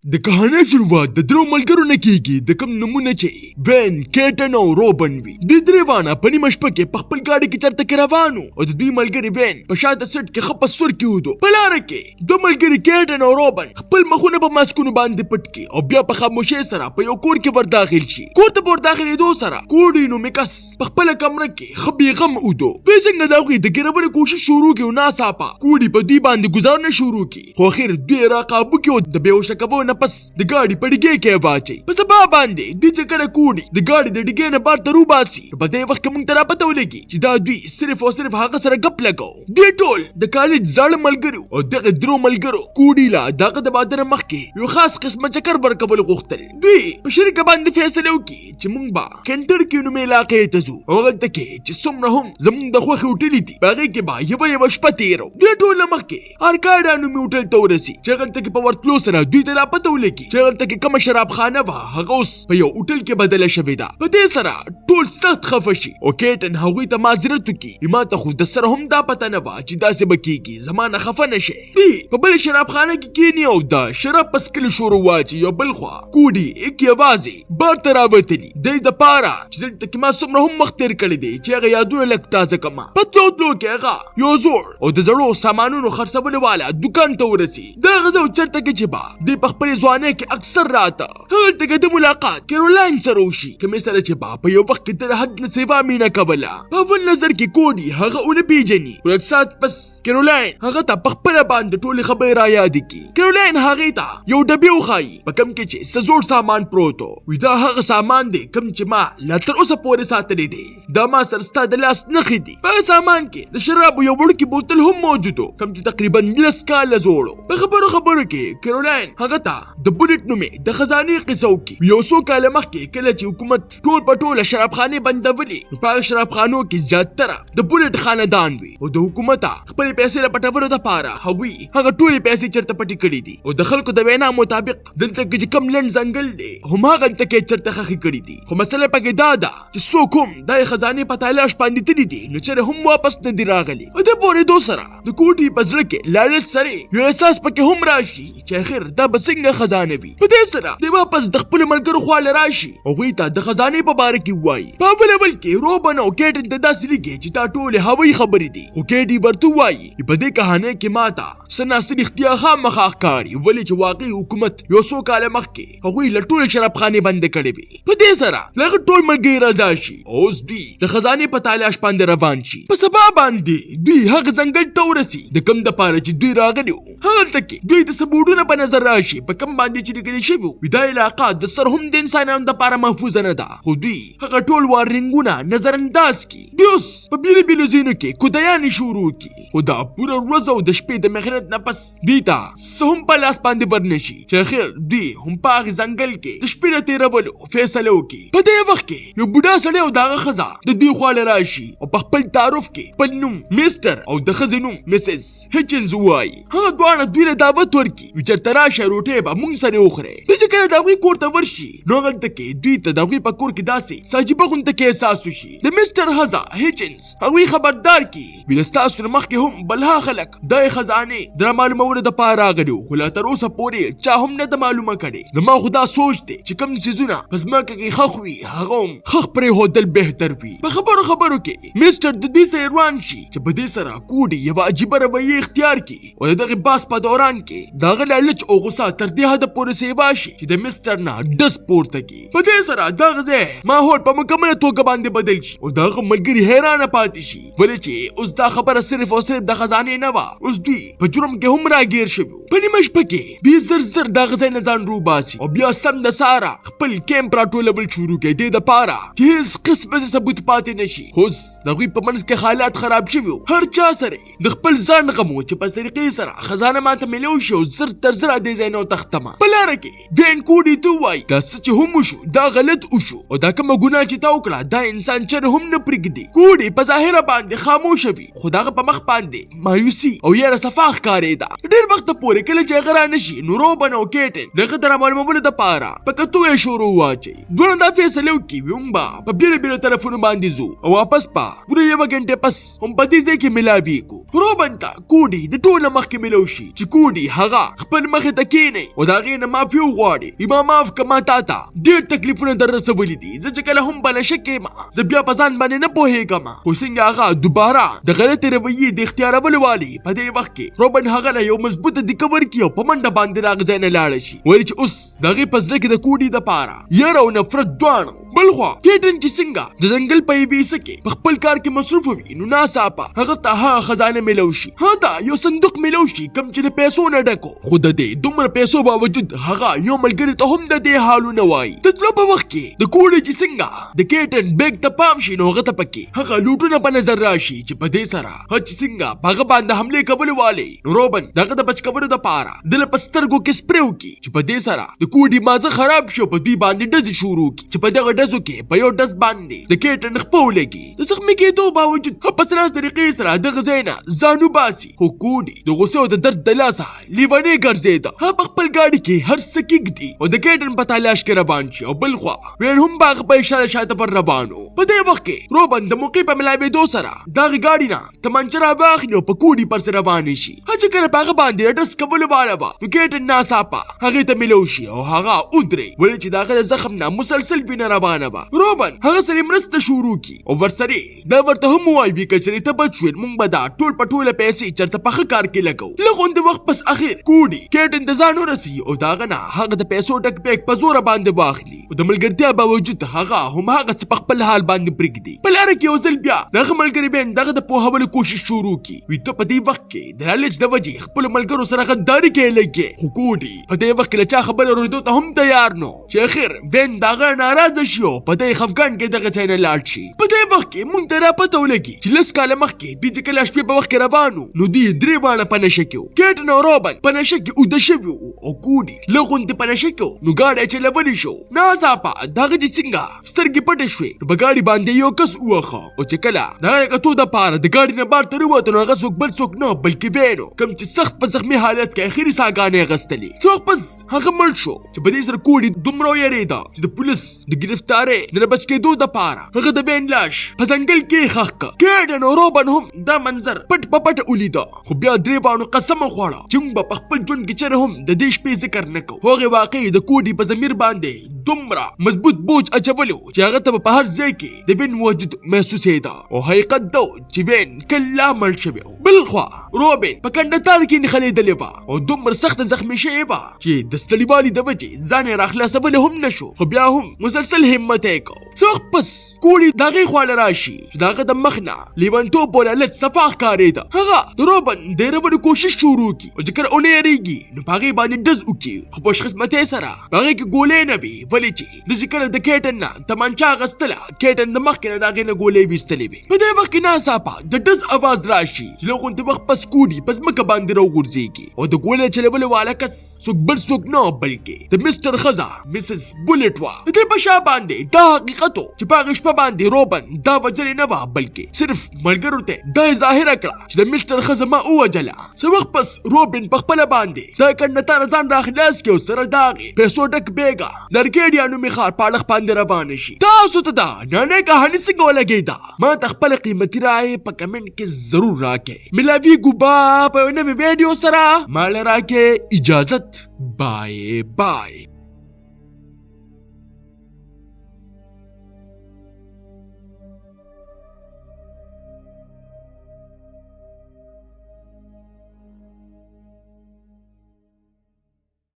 د کهانۍ شروعات د درو ملګرو نه کیږي، د کوم نومونه چې وین، کیټن او روبن وي. دوی درې واڼه په نیمه شپه کې په خپل ګاډي کې چرته کې روان وو او د دوی ملګری وین په شاته سیټ کې ښه په سر کې ودو. په لاره کې دوه ملګري کیټن او روبن خپل مخونه په ماسکونو باندې پټ کړي او بیا په خاموشۍ سره په یو کور کې ورداخل شي. کور ته په ورداخلېدو سره کوډي نومې کس په خپله کمره کې ښه بېغم ودو. دوی څنګه د هغوی د ګیرولو کوشش شروع کړي او ناڅاپه کوډي په دوی باندې ګوزارونه شروع کړي، خو اخر دوی را قابو کړي او د بېهوشه کولو نه پس د ګاډي په ډیګې کې یې واچوي. په سبا باندې دوی چې کله کوډي د ګاډي د ډیګې نه بار ته روباسي، نو په دې وخت کې موږ ته را پته ولګي چې دا دوی صرف او صرف هغه سره ګپ لګاو. دوی ټول د کالج زاړه ملګري او دغه درو ملګرو کوډي له د هغه د واده نه مخکې یو خاص قسمه چکر ورکول غوښتل. دوی په شریکه باندې فیصله وکړي چې موږ به کنټرکي نومې علاقې ته ځو او هلته کې چې څومره هم زموږ د خوښې هوټلې دي په هغې کې به یوه یوه شپه تېرو. دوی ټول له مخکې ارکاډا نومې هوټل ته ورسي چې هلته کې په ورتلو سره دوی ته دا پته ولګي چې هلته کې کومه شرابخانه وه هغه اوس په یو هوټل کې بدله شوې ده. په دې سره ټول سخت خفه شي او کیټن هغوی ته معذرت وکړي، ما ته خو د سره هم دا پته نه وه چې داسې به کیږي، زما نه خفه نه شي. دوی په بله شرابخانه کې کیني او د شراب په څښلو شروع واچي. یو بل خوا کوډي ایک یوازې بار ته راوتلي دی د پاره چې دلته کې ما څومره هم وخت تېر کړی دی چې هغه یادونه لږ تازه کړم. په تلو تلو کې هغه یو زوړ او د زړو سامانونو خرڅولو والا دوکان ته ورسي. د هغه ځای چېرته کې چې به دی په خپلې ځوانۍ کې اکثر راته، هلته کې د ملاقات کیرولاین سره وشي، کومې سره چې به په یو وخت کې تر حد نه سیوا مینه کوله. په اول نظر کې کوډي هغه ونه پیژني، خو لږ ساعت پس کیرولاین هغه ته په خپله باندې ټولې خبرې را یادې کړي. کیرولاین هغې ته یو ډبې وښایي په کوم کې چې څه زوړ سامان پروت و. وي دا هغه سامان دی کوم چې ما لا تر اوسه پورې ساتلی دی، دا ما سره ستا د لاس نښې دي. په هغه سامان کې د شرابو یو وړوکی بوتل هم موجود و کوم چې تقریبا 10 کاله زوړ و. په خبرو خبرو کې کیرولاین هغه ته د بولټ نومې د خزانې قصه وکړي. یو څو کاله مخکې کله چې حکومت ټول په ټوله شرابخانې بندولې، نو په هغه شرابخانو کې زیاتره د بولټ خاندان وي او د حکومته خپلې پیسې له پټولو دپاره هغوی هغه ټولې پیسې چېرته پټې کړې دي. او د خلکو د وینا مطابق دلته کې چې کوم لنډ ځنګل دی هماغلته کې چېرته ښخې کړې دي. خو مسله پکې دا ده چې څوک هم دا خزانې په تالاش باندې تللي دي نو چېرې هم واپس نه دي راغلي. په دې پورېدو سره د کوټې په زړه کې لالچ سره یو احساس پکې هم راشي چې اخر دا به څنګه خزانه وي. په دې سره دی واپس د خپلو ملګرو خواله راشي، هغوی ته د خزانې په باره کې ووایي. په اول اول کې روبن او کیټن ته داسې لیکي چې دا ټولې هوایي خبرې دي، خو کیټي ورته ووایي په دې کهانۍ کې ما ته څه ناڅه رښتیا خامخا ښکاري، ولې چې واقعي حکومت یو څو کاله مخکې هغوی له ټولې شرابخانې بندې کړې وې. په دې سره د هغه ټول ملګري رضا شي او اوس دوی د خزانې په تالاش باندې روان شي. په سبا باندې دوی هغه ځنګل ته ورسي د کوم دپاره چې دوی راغلي وو. هغلته کې دوی ته څه بورډونه په نظر راشي په کوم باندې چې لیکل شوي وو دا علاقه د سر هم د انسانانو دپاره محفوظه نه ده، خو دوی هغه ټول وارننګونه نظرانداز کړي. دوی اوس په بېلو بېلو ځایونو کې کودیانې شروع کړي، خو دا پوره ورځ او د شپې د محنت نه پس دوی ته څه هم په لاس باندې ورنه شي چې اخر دوی هم په هغې ځنګل کې د شپې د تېرولو فیصله وکړي. په دې وخت کې یو بوډا سړی او د هغه ښځه د دوی خواله راشي او په خپل تعارف کې خپل نوم میسټر او د ښځې نوم مسز هچنز ووایي. هغه دواړه دوی له دعوت ورکړي وي چېرته راشه روټۍ به موږ سره وخورئ. دوی چې کله د هغوی کور ته ورشي نو هغلته کې دوی ته د هغوی په کور کې داسې څه عجیبه غوندې کې احساس وشي. د مسټر ښځه هچنز هغوی خبردار کړي وي له ستاسو نه مخکې هم بلها خلک د خزانې د رامعلومولو دپاره راغلي وو، خو لا تر اوسه پورې چا هم نه ده معلومه کړې. زما خو دا سوچ دی چې کوم څیزونه په ځمکه کې ښخ وي هغه هم ښخ پرېښودل بهتر وي. په خبرو خبرو کې مسټر د دوی سره روان شي چې په دې سره کوډي یوه عجیبه رویه اختیار کړي او د دغې بحث په دوران کې د هغه لالچ او غوسه تر دې حده پورې سیوا شي چې د مسټر نه ډز پورته کړي. په دې سره دغه ځای ماحول په مکمله توګه باندې بدل شي او د هغه ملګري حیرانه پاتې شي، ولې چې اوس دا خبره صرف او صرف د خزانې نه وه، اوس دوی په جرم کې هم راګیر شوي وو. په نیمه شپه کې دوی زر زر د هغه ځای نه ځان روباسي او بیا سم د سهاره خپل کیمپ راټولول شروع کړي، دې دپاره چې هېڅ قسمه ثبوت پاتې نه شي. خو اوس د هغوی په منځ کې حالات خراب شوي وو، هر چا سره د خپل ځان غم و چې په طریقې سره خزانه ماته میلاو شي او زر تر زره دې ځای نه وتښتمه. په لاره کې وین کوډي ته ووایي دا څه چې هم وشو دا غلط وشو او دا کومه ګناه چې تا وکړه دا انسان چېرې هم نه پرېږدي. کوډي په ظاهره باندې خاموشه وي، خو د هغه په مخ باندې مایوسي او یاره صفا ښکارېده. ډېر وخته پورې کله چې هغه رانه شي نو روبن او کیټن د هغه د رامعلومولو دپاره په کتو یې شروع واچوي. دواړه دا فیصله وکړي وي موږ به په بېلو بېلو طرفونو باندې ځو او واپس به پوره یوه ګنټه پس هم په دې ځای کې ملاویږو. روبن ته کوډي د ټولو نه مخکې ملو شي چې کوډي هغه خپل مخې ته کینی او د هغې نه معافي وغواړي. ما معاف که، ما تا ته ډېر تکلیفونه در رسولي دي، زه چې کله هم په نشه کې یم زه بیا په ځان باندې نه پوهېږم. خو څنګه هغه دوباره د غلطې رویې د اختیارولو والي په دې وخت کې روبن هغه له یو مضبوطه دیکه ورکړي او په منډه باندې د هغه ځای نه لاړه شي. ویل چې اوس د هغې په زړه کې د کوډي دپاره یره او نفرت دواړه. بلخوا کیټن چې څنګه د ځنګل په یوې حصه کې په خپل کار کې مصروف وي نو ناڅاپه هغه ته هغه خزانه میلو شي، هغه ته یو صندوق میلو شي کوم چې د پیسو نه ډک و. خو د دې دومره پیسو باوجود هغه یو ملګري ته هم د دې حال ونه وایي. د تلو په وخت کې د کوډي چې څنګه د کیټن بیګ ته پام شي نو هغه ته پکې هغه لوټونه په نظر راشي چې په دې سره هغه چې څنګه په هغه باندې حملې کولو والي نو روبن د هغه د بچ کولو دپاره ده له په سترګو کې سپری وکړي چې په دې سره د کوډي مازه خراب شي او په دوی باندې ډزې شروع کړي چې په دغه ډزو کې په یو ډز باندې د کیټن خپه ولګي. د زخمي کېدو باوجود هغه په سراس طریقې سره دغه ځای نه ځان وباسي، خو کوډي د غوسې او د درد د لاسه لیونی ګرځېده. هغه په خپل ګاډي کې هر څه کېږدي او د کیټن په تلاش کې روان شي او بلخوا وین هم په هغه په اشاره شاته پر روان و. په دې وخت کې روبن د موقع په ملاوېدو سره د هغې ګاډي نه تمانچه راواخلي او په کوډي پسې روان شي. هغه چې کله په هغه باندې د ډز کولو واله وه نو کیټن ناڅاپه هغې ته ملو شي او هغه ودرې، ولې چې د هغه د زخم نه مسلسل وینه روانه وه. روبن هغه سره مرسته شروع کړي او ورسره دا ورته هم ووایي وي که چېرې ته بچ شوې موږ به دا ټول په ټوله پیسې چېرته په ښه کار کې لګوو. لږ غوندې وخت پس اخر کوډي کیټن ته ځان ورسوي او د هغه نه هغه د پیسو ډک بیګ په زوره باندې واخلي او د ملګرتیا باوجود هغه هم هغه څه په خپل حال باندې پرېږدي. په لاره کې یو ځل بیا د هغه ملګري بین دغه د پوهولو کوشش شروع کړي وي ته په دې وخت کې د لالچ د وجې خپلو ملګرو سره غداري کوې لګې. خو کوډي په دې وخت کې له چا خبرې اورېدو ته هم تیار نو چې اخر بین د هغه ناراضه شي او په دې خفګان کې دغه ځای نه لاړ شي. په دې وخت کې مونږ ته را پته ولګي چې 10 کاله مخکې دوی چې کله شپې په وخت کې روان وو نو دوی درې واړه په نشه کې وو. کیټن او روبن په نشه کې اوده شوي وو او کوډي لږ غوندې په نشه کې وو نو ګاډی چلولی شو. ناڅاپه د هغه چې څنګه سترګې پټې شوې نو په ګاډي باندې یو کس ووهه او چې کله د هغه کتو دپاره د ګاډي نه بار ته ورووته نو هغه څوک بل څوک نه بلکې وینو کوم چې سخت په زخمي حالت کې اخري ساګانې اخیستلې. څه وخت پس هغه مړ شو چې په دې سره کوډي دومره ویرېده چې د پولیس د ګرفتارۍ د نه بچ کېدو دپاره هغه د وین لاش په ځنګل کې ښخ کړ. کیډن او روبن هم دا منظر پټ په پټه ولیده، خو بیا درې واړو قسم وخوړه چې موږ به په خپل ژوند کې چېرې هم د دې شپې ذکر نه کوو. هغې واقعې د کوډي په ضمیر باندې دومره مضبوط بوج اچولی و چې هغه ته به په هر ځای کې د وین وجود محسوسېده او حقیقت دا و چې وین کله مړ شوی و. بلخوا روبن په کنډه تار کې نښلېدلې وه او دومره سخته زخمي شوې وه چې د ستړیوالي د وجې ځان یې راخلاصولی هم نه شو، خو بیا هم مسلسل همت یې کو. څه وخت پس کوړي د هغې خواله راشي چې د هغه د مخ نه لیونتوب او لالچ صفا ښکارېده. هغه د روبن د هېرولو کوشش شروع کړي او چې کله ونه یریږي نو په هغې باندې ډز وکړي، خو په خوشقسمتۍ سره په هغې کې ګولۍ نه وي، ولې چې د چې کله د کیټن نه تمانچه اخیستله کیټن د مخکې نه د هغې نه ګولۍ ویستلې وې. په دې وخت کې ناڅاپه د ډز اواز راشي چې له غوندې وخت پس کوډي په ځمکه باندې راوغورځېږي او د ګولۍ چلولو والا کس څوک بل څوک نه بلکې د مسټر ښځه مسز بولټ وه. د دې په شا باندې دا حقیقت و چې په هغې شپه باندې روبن دا وژلې نه وه بلکې صرف ملګرو ته دا یې ظاهره کړه چې د مسټر ښځه ما ووژله. څه وخت پس روبن په خپله باندې د کنډتاره ځان راخلاص کړي او سره د هغې پیسو ډک بیګه د ارکیډیا نومې ښار په اړخ باندې روانه شي. تاسو ته دا ننۍ کهاني څنګه ولګېده؟ ما ته خپله قیمتي رایه په کمنټ کې ضرور راکړئ. ملاویږو به په یوه نوې ویډیو سره. ما له راکړئ اجازت. بای بای.